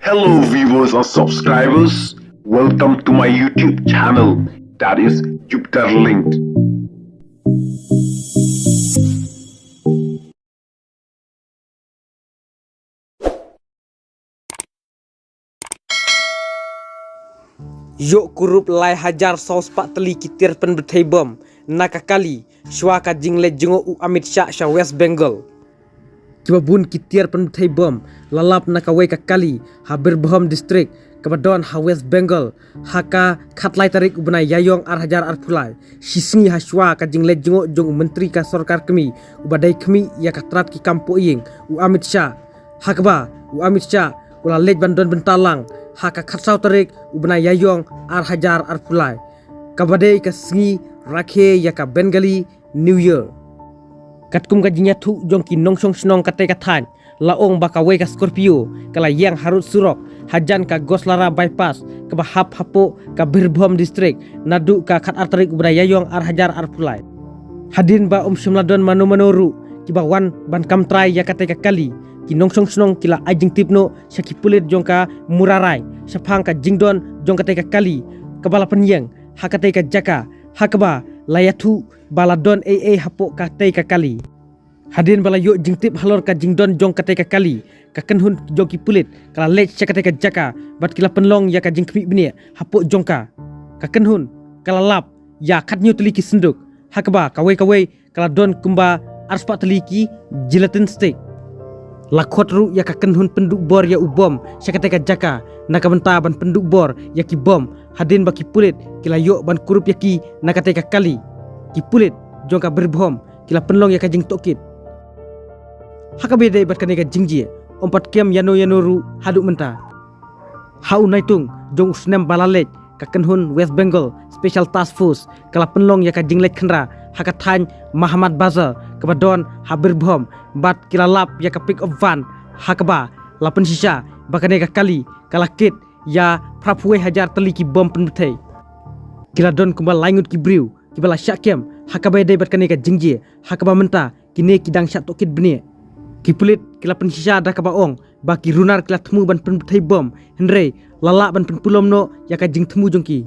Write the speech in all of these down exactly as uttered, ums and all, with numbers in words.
Hello viewers and subscribers, welcome to my YouTube channel, that is Jupiter Linked. Ïoh kurup lai hajar saw spah tylli ki tiar pynbthei bom na ka kali shwa ka jingleit jngoh u Amit Shah sha West Bengal. Kiba bun ki tiar pynbthei bom la lap na kawei ka kali ha Birbhum District kaba don ha West Bengal ha ka khatlai tarik u bnai Ïaïong ar hajar arphew lai, shi sngi hashwa ka jingleit jngoh jong u Myntri ka Sorkar Kmie uba dei khmih ïa ka tnat ki kam pohïing, u Amit Shah. Ha kaba u Amit Shah u la leit ban don bynta lang ha ka khatsaw tarik u bnai Ïaïong ar hajar arphew lai, kaba dei ka sngi rakhe ïa ka Bengali New Year. Katkum ka jingïathuh jong ki nongshong shnong katei ka thaiñ, la ong ba kawei ka Scorpio ka la ïeng harud surok hajan ka Goslara Bypass kaba hap hapoh ka Birbhum District naduh ka khatar tarik u bnai Ïaïong ar hajar arphew lai. Hadien ba ym shym la don mano mano ruh kiba wan ban kam trai ïa katei ka kali, ki nongshong shnong ki la ai jingtip noh sha ki pulit jong ka Mura Rai shaphang ka jingdon jong katei ka kali kaba la pynïeng ha katei ka jaka, ha kaba la ïathuh ba la don ei ei hapoh katei ka kali. Hadien ba la ïoh jingtip halor ka jingdon jong katei ka kali, ka kynhun jong ki pulit ka la leit sha katei ka jaka bad ki la pynlong ïa ka jingkhmih bniah hapoh jong ka. Ka kynhun ka la lap ïa khathynñiew tylli ki synduk, ha kaba kawei kawei ka la don kumba ar spah tylli ki gelatin stick. La khot ruh ïa ka kynhun pynduh bor ïa u bom sha katei ka jaka na ka bynta ban pynduh bor ïa ki bom, hadien ba ki pulit ki la ïoh ban kurup ïa ki na katei ka kali. Ki pulit jong ka Birbhum ki la pynlong ïa ka jingtohkit. Ha kaba ïadei bad kane ka jingjia, ym pat kem ïano ïano ruh haduh mynta. Ha u naitung jong u snem ba la leit, ka kynhun West Bengal Special Task Force ka la pynlong ïa ka jingleit khynra ha ka thaiñ Mahamad Bazar kaba don ha Birbhum, bad ki la lap ïa ka pick up van ha kaba la pynshisha ba kane ka kali ka la kit ïa phraphew wei hajar tylli ki bom pynbthei. Ki la don kumba lai ngut ki briew kiba la shah kem ha kaba ïadei bad kane ka jingjia, ha kaba mynta kine ki dang shah tohkit bniah. Ki pulit ki la pynshisha da kaba ong ba ki runar ki la thmu ban pynbthei bom, hynrei la lah ban pynpulom noh ïa ka jingthmu jong ki.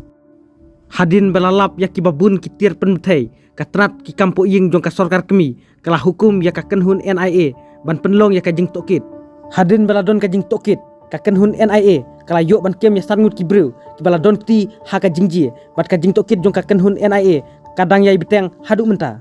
Hadien ba la lap ïa kiba bun ki tiar pynbthei, ka tnat ki kam pohïing jong ka Sorkar Kmie ka la hukum ïa ka kynhun N I A ban pynlong ïa ka jingtohkit. Hadien ba la don ka jingtohkit, ka kynhun N I A ka la ïoh ban kem ïa san ngut ki briew kiba la don kti ha ka jingjia, bad ka jingtohkit jong ka kynhun N I A ka dang ïai bteng haduh mynta.